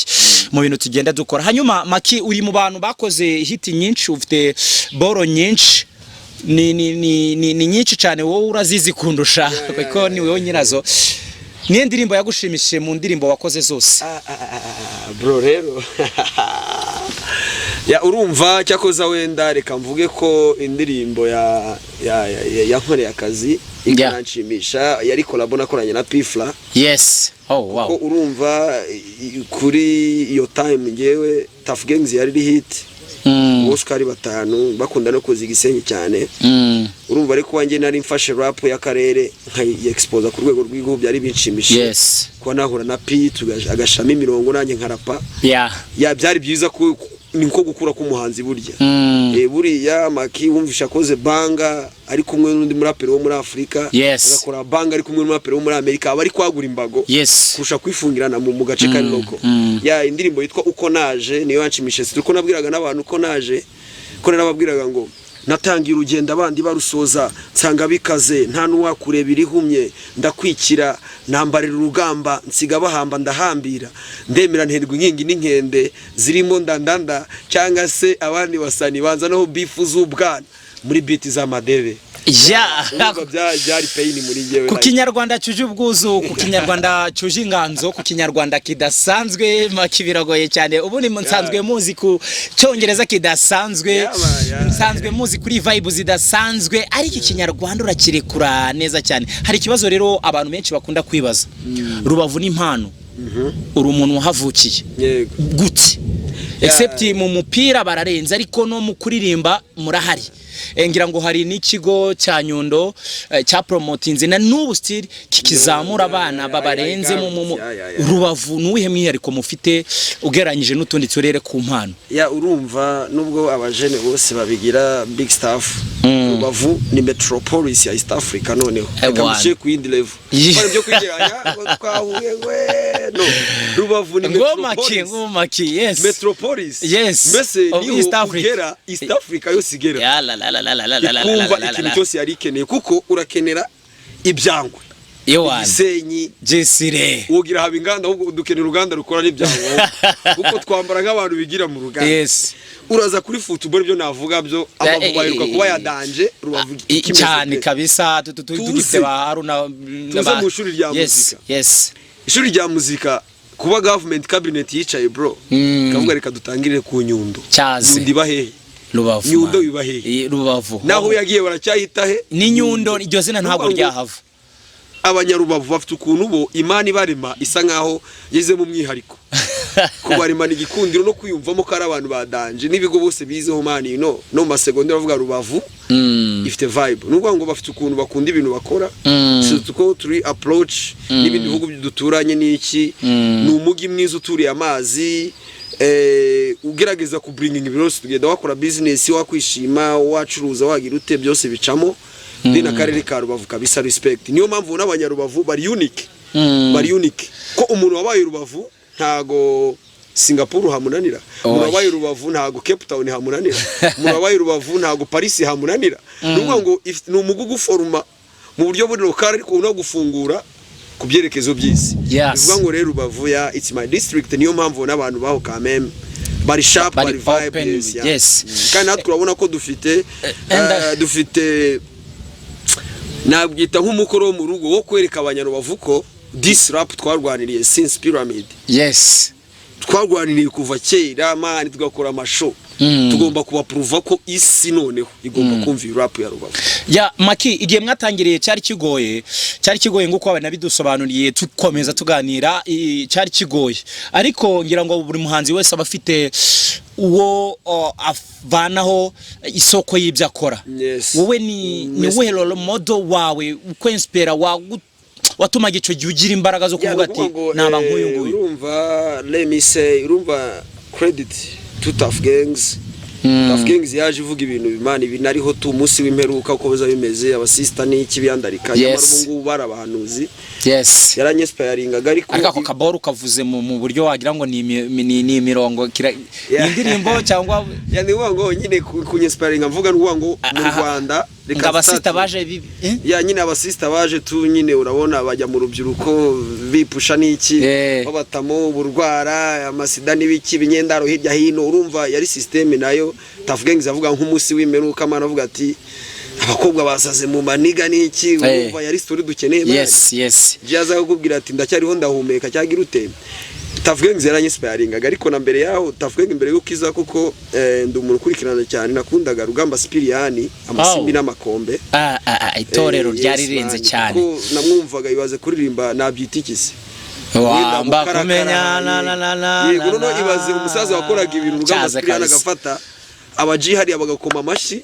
mu bintu tugenda dukora. Hanyuma Maki, uri mu bantu bakoze hit nyinshi, ufite boro nyinshi, ni nyinshi cyane, wowe urazizi kundusha kuko ni wowe nyirazo. Niyo ndirimbo yagushimishije mu ndirimbo wakoze zose? Ah, ah, ah, ah, bro, rero ya urumva cyakoza wenda reka mvuge ko indirimbo ya yankoreye akazi ikananshimisha yari collabo nakoranye na Pfla. Yes, oh wow. Ko urumva kuri iyo time ngewe Tuff Gangs yari iri hit, bose uko ari batanu bakunda no kuza Igisenyi cyane. Urumva ariko wanjye nari mfashe rap y'akarere nkayi-exposa ku rwego rw'igihugu, byari binshimishije kuba nahura na P agashamo imirongo nanjye nkarapa. Ya, byari byiza, ko ni nko gukura k'umuhanzi burya. Buriya Maki wumvisha akoze banger ari kumwe n'undi muraperi wo muri Afurika, agakora banger ari kumwe n'umuraperi wo muri Amerika, aba ari kwagura imbago kurusha kwifungirana mu gace kari local. Ya indirimbo yitwa "Uko Naje" niyo yanshimishije. Si uko nabwiraga n'abantu uko naje, ko narababwiraga ngo natangiye urugendo abandi barusoza, nsanga bikaze, nta n'uwakureba irihumye, ndakwikira, nambarira urugamba, nsiga bahamba, ndahambira, ndemera, nterwa inkingi n'inkende zirimo ndandanda cyangwa se abandi basani banza naho beef z'ubwana muri beat z'amadebe. Urumva byari pain muri njyewe. Ku Kinyarwanda cyuje ubwuzu, ku Kinyarwanda cyuje inganzo, ku Kinyarwanda kidasanzwe. Maki, biragoye cyane. Ubundi nsanzwe muzi ku Cyongereza kidasanzwe, Yeah, man, yeah. nsanzwe muzi kuri vibe zidasanzwe, ariko Ikinyarwanda urakirekura neza cyane. Hari ikibazo rero abantu benshi bakunda kwibaza: Rubavu n'impano, uri umuntu wahavukiye, Yego. gute? Except mu mupira bararenze, ariko no mu kuririmba murahari. Ngira ngo hari n'ikigo cya Nyundo cya promotinze na n'ubu still kikizamura abana babarenze mu Rubavu. Nuwihe mwihariko mufite ugereranyije n'utundi turere ku mpano? Ya, urumva nubwo abajene bose babigira big stuff, Rubavu ni metropolis ya East Africa. Noneho reka Ewana. mushyire ku yindi level. Bari byo kwigeranya ngo twahuye ngwe no Rubavu ni Ngoma ki metropolis. Ngoma ki, yes. Metropolis. Yes. Mbese Of niho East Africa. ugera, East Africa yose igera Ya la la la la la la la la la ikumva la la ikintu la. cyose yari ikeneye, kuko urakenera ibyangwe, Yewana. Igisenyi, Jesire. wogira haba inganda, ahubwo dukenera uruganda rukora n'ibyangwe, kuko twambara nk'abantu bigira mu ruganda. Uraza kuri football, ibyo navuga byo Amavubi aheruka kuba yadanje Rubavu ikimeze Cyane pe. kabisa, tugifite ba Haruna. Tuze mu ishuri rya muzika. Ishuri rya muzika, kuba government cabinet yicaye, bro, ikavuga reka dutangirire ku Nyundo. Cyaze. Nyundo iba hehe? Rubavu. Nyundo Man. iba hehe? Rubavu. Naho yagiye baracyahita he? Ni Nyundo, iryo zina ntabwo Nukuvuga ngo ryahava. Abanyarubavu bafite ukuntu bo Imana ibarema isa nkaho yagezemo umwihariko kubaremana igikundiro no kwiyumvamo ko ari abantu badanje n'ibigo bose bizeho, man, no mu masegonderi bavuga Rubavu ifite vibe. Ni ukuvuga ngo bafite ukuntu bakunda ibintu bakora, surtout ko turi approach n'ibindi bihugu duturanye n'iki. Ni umujyi mwiza uturiye amazi. Ugerageza kubringinga ibintu byose tugenda, wakora business, wakwishima, wacuruza, wagira ute, byose bicamo. Then akarere ka Rubavu kabisa, respect. Niyo mpamvu n'abanyarubavu bari unique, bari unique, ko umuntu wabaye Rubavu ntago Singapore hamunanira, umuntu Oya. wabaye Rubavu ntago Cape Town hamunanira, umuntu wabaye Rubavu ntago Paris hamunanira. Ni ukuvuga ngo ni umugugu foruma mu buryo buri local, ariko unagufungura ku byerekezo by'isi. Bivuga ngo rero Rubavu ya, it's my district. Niyo mpamvu n'abantu baho kameme bari sharp, bari bari vibe. Open, Yes, yeah. yes. Kandi natwe urabona ko dufite And, dufite, nabyita nk'umukoro wo mu rugo wo kwereka abanyarubavu ko this rap twarwaniriye since pyramid, twarwaniriye kuva kera, man, tugakora amashow. Tugomba kubapuruva ko isi noneho igomba kumva iyi rap ya Rubavu. Ya Maki, igihe mwatangiriye cyari kigoye, cyari kigoye nguko abanabidusobanuriye, tukomeza tuganira, cyari kigoye, ariko ngira ngo buri muhanzi wese aba afite uwo avanaho isoko y'ibyo akora. Wowe ni uwuhe role model wawe ukwinspira, watumaga icyo gihe ugira imbaraga zo kuvuga ati Ni ukuvuga ngo, naba nk'uyu nguyu? Urumva, let me say, urumva, credit to Tough Gangs. Tough Gangs yaje ivuga ibintu bimana ibi nariho tu umunsi w'imperuka uko biza bimeze, abasista n'iki biyandarika. Nyamara ubu ngubu bari abahanuzi. Yaranyinspiringaga, ariko Ariko ako kaboru kavuze mu buryo wagira ngo ni imirongo ni indirimbo cyangwa Ya, ni ukuvuga ngo nyine kunyinspiringa mvuga, ni ukuvuga ngo mu Rwanda ngo abasista baje eh? Ya, nyine abasista baje tu nyine, urabona bajya mu rubyiruko bipusha n'iki, babatamo uburwara, amasida n'ibiki, ibinyendaro hirya hino. Urumva yari system nayo Tough Gangs avuga nk'umunsi w'imperuka, mana, avuga ati abakobwa basaze mu maniga n'iki. Urumva yari story dukeneye, man. Yes. Jaza kukubwira ati ndacyariho, ndahumeka, cyangwa ute. Tough Gangs yaranyinspiringaga, ariko na mbere yaho Tough Gangs, mbere y'uko iza, kuko ndi umuntu ukurikirana cyane, nakundaga Rugamba Sipiriyani, Amasimbi n'Amakombe. Ah, ah, ah, itorero ryari Yes, rirenze man, cyane. kuko namwumvaga, ibaze kuririmba, nabyita iki se? Wamba Wenda kumenya na na na na Yego, na noneho na. ibaze umusaza wakoraga ibintu, Rugamba Cyaze Sipiriyani kabisa. agafata abaji hariya bagakoma amashyi,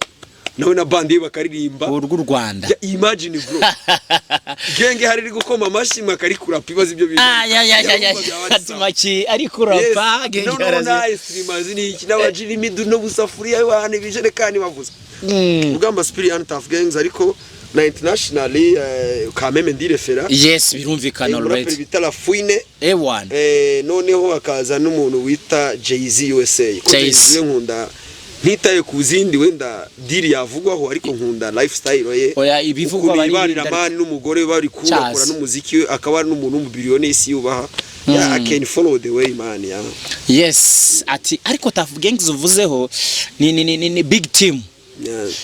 nawe na bandi ye bakaririmba. Urw'u Rwanda. Ya, imagine bro, genge hari iri gukoma amashyi, mwakari kurapa, ibaze ibyo bintu. Ah, ya ya ya ya. Urumva byaba ari sawa. Maki ari kurapa. Yes, noneho na streamers ni iki n'abaji n'imidu n'ubusafuriya abantu ibijerekani bavuza. Rugamba Sipiriyani, Tough Gangs, ariko na internationally kameme ndirefera Yes, birumvikana. umuraperi Already bita La Fouine. A1. Noneho hakaza n'umuntu wita Jay-Z USA, ko Jay-Z. Jay-Z we nkunda, ntitaye ku zindi wenda diri yavugwaho, ariko nkunda lifestyle ye. Oya, ibivugwa ukuntu bari yibanira, man, n'umugore we bari Cyazi. kubakora n'umuziki we, akaba ari n'umuntu w'umubiriyoni isi yubaha. Yeah, I can follow the way, man, yeah. Yes, ati ariko Tough Gangs uvuzeho ni big team.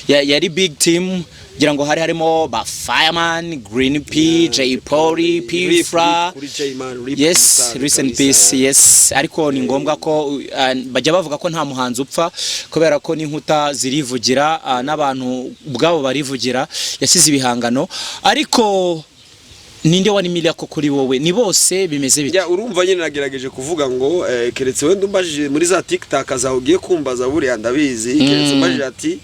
Yari big team, ngira ngo hari harimo ba Fireman, Green P, Jay Polly, P Rip, Fla. rip kuri J man, rip Yes, Musabe rest in kabisa. peace. Yes, ariko ni ngombwa ko bajya bavuga ko nta muhanzi upfa, kubera ko n'inkuta zirivugira, n'abantu ubwabo barivugira. Yasize ibihangano, ariko ninde wari miracle kuri wowe? Ni bose, bimeze bite? Ya, urumva nyine nagerageje kuvuga ngo keretse wenda umbajije muri za TikTok zawe ugiye kumbaza, buriya ndabizi, keretse umbajije ati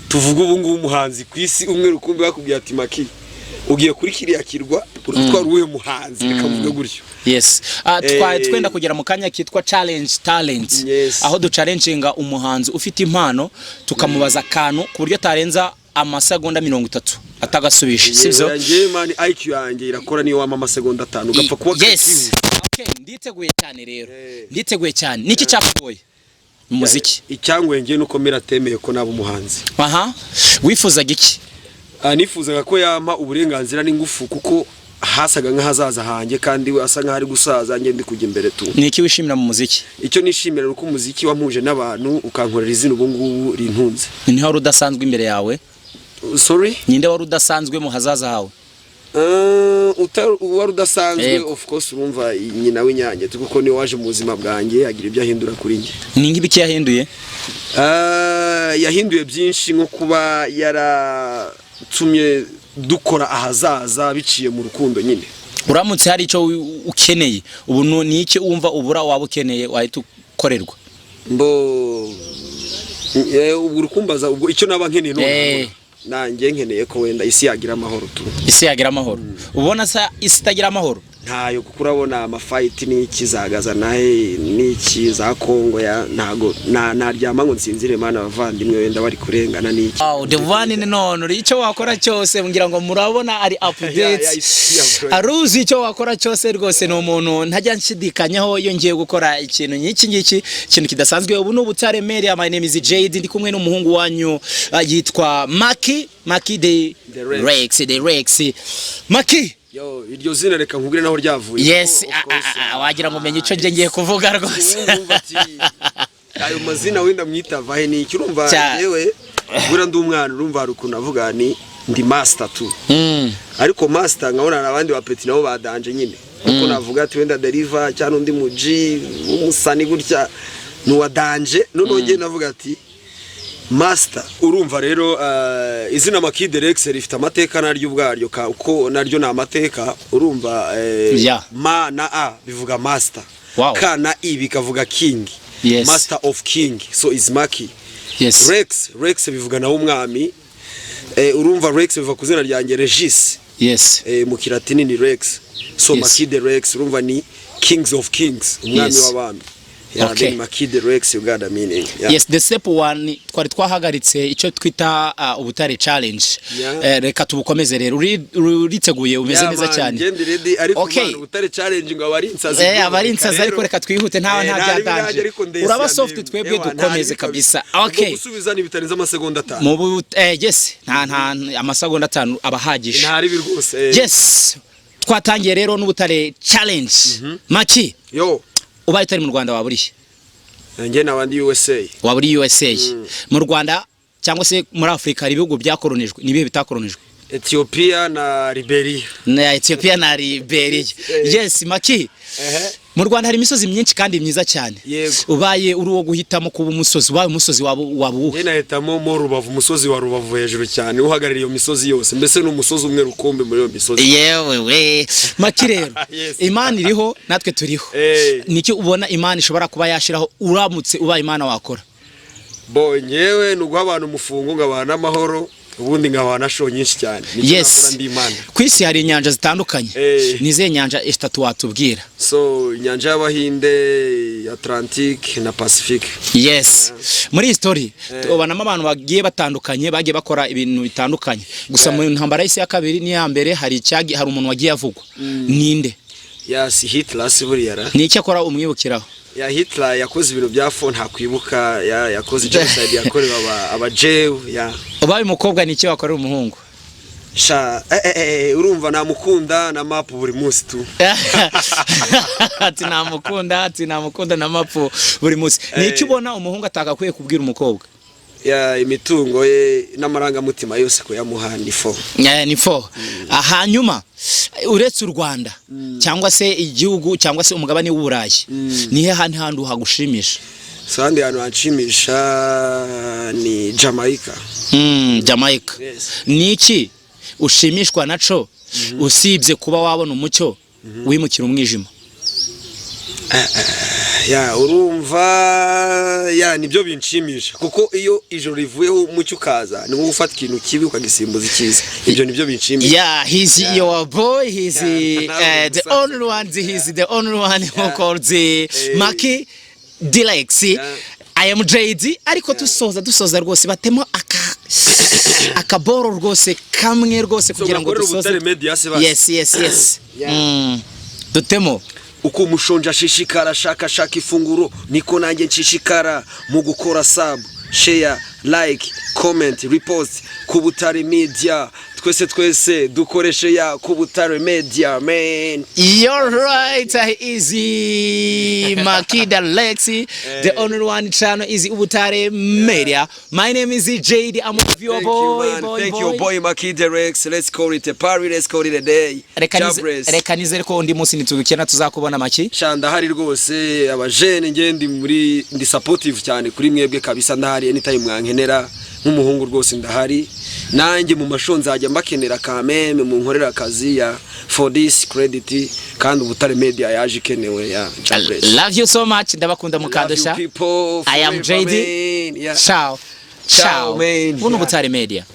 tuvuge ubu ngubu umuhanzi ku isi umwe rukumbi, bakubwiye ati Maki, ugiye kuri kiriya kirwa, uratwara uwuhe muhanzi? Reka mvuge gutyo. Yes, twari twenda kugera mu kanya kitwa challenge talent, aho duchallenginga umuhanzi ufite impano, tukamubaza akantu ku buryo atarenza amasegonda 30 atagasubije, sibyo? Njye man, IQ yanjye irakora, niyo wampa amasegonda 5 ugapfa kuba Yes, okay, nditeguye cyane rero. Nditeguye cyane. Niki cyakugoye mu muziki? Icyangwe njye nuko Mira atemeye ko naba umuhanzi. Aha, wifuzaga iki? Nifuzaga ko yampa uburenganzira n'ingufu, kuko hasaga nk'ahazaza hanjye, kandi we asa nk'aho ari gusaza, njye ndi kujya imbere tu. Ni iki wishimira mu muziki? Icyo nishimira ni uko umuziki wampuje n'abantu, ukankorera izina ubu ngubu rintunze. Ninde wari udasanzwe imbere yawe? Sorry? Ninde wari udasanzwe mu hazaza hawe? Wari udasanzwe? Of course, urumva nyina w'inyange, kuko niwe waje mu buzima bwanjye agira ibyo ahindura kuri njye. Ni ngibiki yahinduye? Yahinduye byinshi, nko kuba yaratumye dukora ahazaza biciye mu rukundo nyine. Uramutse hari icyo ukeneye ubu, ni iki wumva ubura waba ukeneye wahita ukorerwa? Mbo ubwo urukumbaza ubwo icyo naba nkeneye none nanjye nkeneye ko wenda isi yagira amahoro tu. Isi yagira amahoro. Ubona sa isi itagira amahoro? Ntayo, kuko urabona amafight n'iki za Gaza nahe n'iki za Kongo, ya ntago naryama ngo nsinzire, mana, abavandimwe wenda bari kurengana n'iki. Wow, the one in none uri icyo wakora cyose, ngira ngo murabona ari updates. Yeah, bro. Aruzi icyo wakora cyose rwose, ni umuntu ntajya nshidikanyaho iyo ngiye gukora ikintu nk'iki ngiki, ikintu kidasanzwe. Ubu ni Ubutare Media. My name is Jade, ndi kumwe n'umuhungu wanyu yitwa Maki the The Rex. Rex, the Rex Maki. Yo, iryo zina reka nkubwire naho ryavuye. Yes. Of course. Wagira ngo umenye icyo ngiye kuvuga rwose. Urumva ati ayo mazina wenda mwitava he niki? Urumva yewe buriya ndi umwana, urumva hari ukuntu avuga ni ndi master tu. Ariko master nkabona hari abandi ba petit nabo badanje nyine, kuko navuga ati wenda deriva cyangwa undi muji w'umusani gutya ni uwa danger. Noneho njye navuga ati master. Urumva rero izina Makide Rex rifite amateka naryo ubwaryo, uko naryo ni amateka, urumva ma na a bivuga master, k na i bikavuga king, master of king, so is Maki. Rex, Rex bivuga nawe umwami. Urumva Rex biva ku izina ryanjye Regis. Mu kilatini ni Rex, so Makide Rex urumva ni kings of kings, umwami w'abami. Yeah, then Makide Rex, you got the meaning, yeah. Yes, the step one twari twahagaritse icyo twita Ubutare challenge. Reka tubukomeze rero. Uriteguye? Umeze Yeah, neza man, cyane. ngende ready, ariko man, Ubutare challenge ngo abari insazi. Aba ari insazi, ariko reka twihute, nta nta byatanje. Uraba soft, twebwe dukomeze kabisa. Okay. Gusubiza ni bitarenze amasegonda 5. Mu bu yes, nta amasegonda 5 aba ahagije. Ntari bi rwose. Yes. Twatangiye rero n'Ubutare challenge. Maki, Yo. ubaye utari mu Rwanda waba urihe? Njye nabandi USA. Waba uri USA. Mu Rwanda cyangwa se muri Afurika hari ibihugu byakoronijwe, ni ibihe bitakoronijwe? Ethiopia na Liberia. Na Ethiopia na Liberia. Yes, Maki. Mu Rwanda hari imisozi myinshi kandi myiza cyane. Yego. Ubaye uri uwo guhitamo kuba umusozi, ubaye umusozi waba uwuhe? Njye nahitamo mo Rubavu, umusozi wa Rubavu hejuru cyane, uhagarariye iyo misozi yose, mbese ni umusozi umwe rukumbi muri iyo misozi. Yewe we, Maki rero, Imana iriho, natwe turiho. Niki ubona Imana ishobora kuba yashiraho uramutse ubaye Imana wakora? Bo nyewe ni uguha abantu umufungo, ngabaha n'amahoro, ubundi nkabaha na show nyinshi cyane. Nicyo nakora ndi Imana. Ku isi hari inyanja zitandukanye. Ni izihe nyanja eshatu watubwira? So inyanja y'Abahinde, Atlantique na Pacifique. Yes. Muri iyi story tubonamo abantu bagiye batandukanye, bagiye bakora ibintu bitandukanye. Gusa mu ntambara y'isi ya kabiri n'iya mbere hari icyagi, hari umuntu wagiye avugwa. Ninde? Ya si Hitler si buriya ra? Ni icyo akora umwibukiraho? Ya Hitler yakoze ibintu bya fo ntakwibuka, ya yakoze genocide yakorewe aba Jew ya. Ubaye umukobwa ni icyo wakorera umuhungu? Sha urumva namukunda na map buri munsi tu. Ati namukunda, ati namukunda na mapfu buri munsi. Ni icyo ubona umuhungu atagakwiye kubwira umukobwa? Ya imitungo ye n'amarangamutima yose kuyamuha ni fo. Ni fo. Hanyuma uretse u Rwanda cyangwa se igihugu cyangwa se umugabane w'Uburayi, nihe handi hantu hagushimisha? So ahandi hantu hanshimisha ni Jamaica. Jamaica. Yes. Ni iki ushimishwa naco usibye kuba wabona umucyo wimukira umwijima? Ya urumva ya nibyo binshimisha, kuko iyo ijoro rivuyeho umucyo ukaza, ni nko gufata ikintu kibi ukagisimbuza icyiza. Ibyo nibyo binshimisha. Yeah, he's your boy. He's the only one. He's the only one who called the Maki Dilex. I am JD. Ariko dusoza rwose, batemo akaboro rwose kamwe rwose kugira ngo bakorere dusoze. Ubutare Media se basi. Yes. Dutemo. Uko umushonji ashishikara ashakashaka ifunguro, niko nanjye nshishikara mu gukora sub, share, like, comment, repost ku Butare Media. Twese twese dukoreshe ya ku Butare Media, man. You're right. Easy Makida Lexi, the only one channel is Ubutare Media. My name is JD. I'm with your Thank boy, you, man. boy, Thank boy. you, boy Makida Rex. Let's call it a party. Let's call it a day. Reka God bless. reka nizere ko undi munsi nitugukena tuzakubona, Maki. Sha ndahari rwose, abajene nge ndi muri ndi supportive cyane kuri mwebwe kabisa. Ndahari anytime mwankenera nk'umuhungu rwose, ndahari nanjye mu mashow nzajya mbakenera kameme mu nkorera akazi ya for this credit, kandi Ubutare Media yaje ikenewe ya. God bless. Love you so much. Ndabakunda mukandusha. Love you people I am forever, JD. man. Yeah. Ciao. Ciao, man. Buno Yeah. Butare Media.